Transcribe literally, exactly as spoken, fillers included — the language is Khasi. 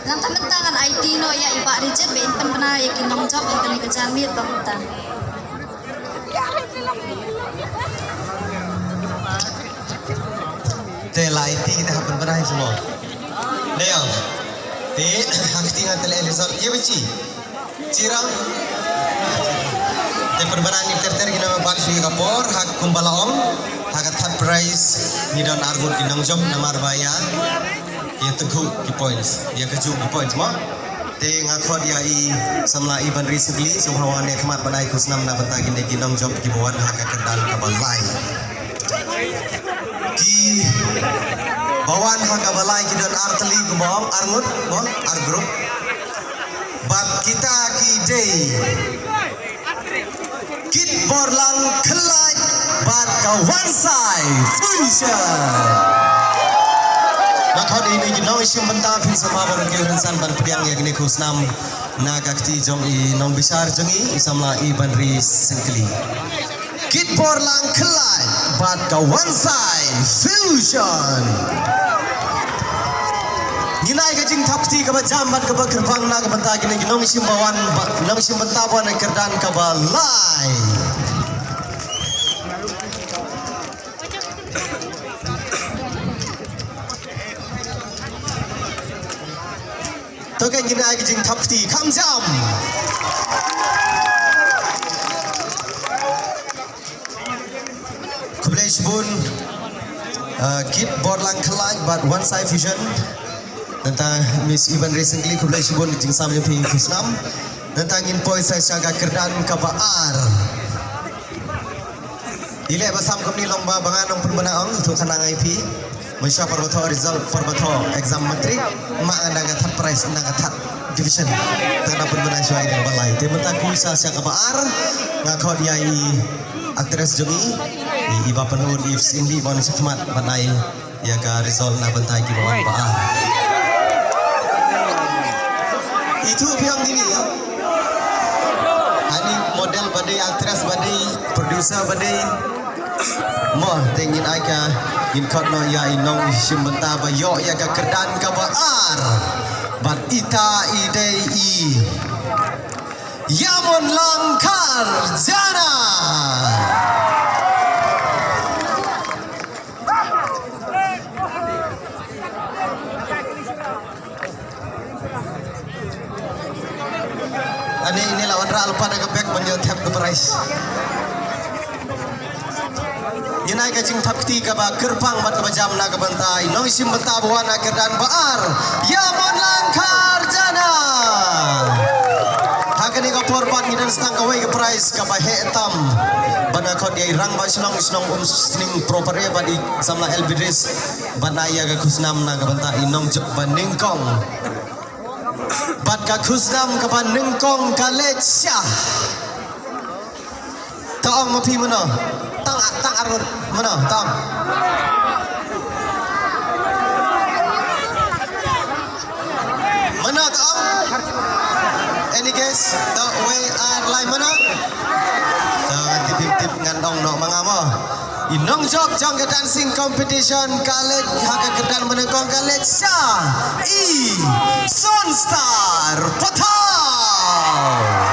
Nangta mynta ngan aiti noh ïa i Bah Rijit ba in pynbna ïa ki nongjop ïa kane ka janmiet ba mynta. Te la aiti kita ha pynbna hi semua. Dei ong. Te ha kti nga te leh result. Ïa ba chi. Chirang. Te pynbna ngi ter ter ki nongbah shu ïa ka por ha kumba la ong. Ha ka third prize ngi don ar ngut ki nongjop namar ba ïa. Ïa tengku ki points, ïa kajuh ki points mo. Te nga khot ïa i samla i Banri Singkli, sngewbha wan ne khmat ban ai khusnam na bynta kine ki nongjop kiba wan ha ka kyrdan kaba lai. Kiba wan ha kaba lai ki don ar tylli kumba ong, ar ngut mo, ar group. Bad kita ki dei Kit Borlang Khlait bad ka Wansai Fusion. Nga khot ïa ine ki nongshim bynta phin sngewbha ban rung kiew rynsan ban pdiang ïa kine ki khusnam na ka kti jong i nongbishar jong i, i samla i Banri Singkli. Kit Borlang Khlait bad ka Wansai Fusion. Ngin ai ka jingthap kti kaba jam bad kaba kyrpang na ka bynta kine ki nongshim ba wan ba, nongshim bynta ba wan ha kyrdan kaba lai. To ka ngin ai ka jingthap kti kham jam. Khublei shibun, uh, Kit Borlang Khlait bad Wansai Fusion. Nangta Miss Iban Racing Kli, khublei shibun jingsam jong phi khusnam. Nangta ngin poi sa sha ka kyrdan kaba ar. Ile ba sam kumne long ba ba nga nong pynbna ong tu khana ngai phi. Mynshuwa por ba thoh result, por ba thoh exam matric, ma nga da ka third prize, na ka third division. Te nga pynbna shuwa ïa kaba lai. Te mynta ku sa sha kaba ar, nga khot ïa i actress jong ngi, i, i Bah Pynun, i Cindy, ban shakhmat ban ai ïa ka result na bynta kiba wan ba ar. Itu phi ong kine. Ani model ba dei, actress ba dei, producer ba dei. Mo, te ngin ai ka, ngin khot noh ïa i nongshim bynta ba ïoh ïa ka kyrdan kaba ar. Bad ita i dei i Ïamon Langkar Jana. Ani ini lawan ra alpa da ka bek ban ïoh thep ka prize. Ngin ai ka jingthap kti kaba kyrpang bad kaba jam na ka bynta i nongshim bynta ba wan ha kyrdan ba ar, Ïamon Langkar Jana. Ha kane ka por pat ngi dang sdang kawei ka prize kaba heh tam. Ban ïa khot ïa i Rangbah Shnong, Shnong Umsning Pro Pare bad i samla L B Dris. Ban ai ïa ka khusnam na ka bynta i nongjop ba nyngkong. Bad ka khusnam kaba nyngkong ka leit sha. To ong ma phi mano. Tang, tang arut mano, to ong. Mano, to ong. Any guess? To, wei, ar, lai, mano. To ngan tip, tip, tip, ngan ong noh ma nga mo. I nongjop jong ka dancing competition ka leit ha ka kyrdan ba nyngkong ka leit sha i Sunstar Pathaw.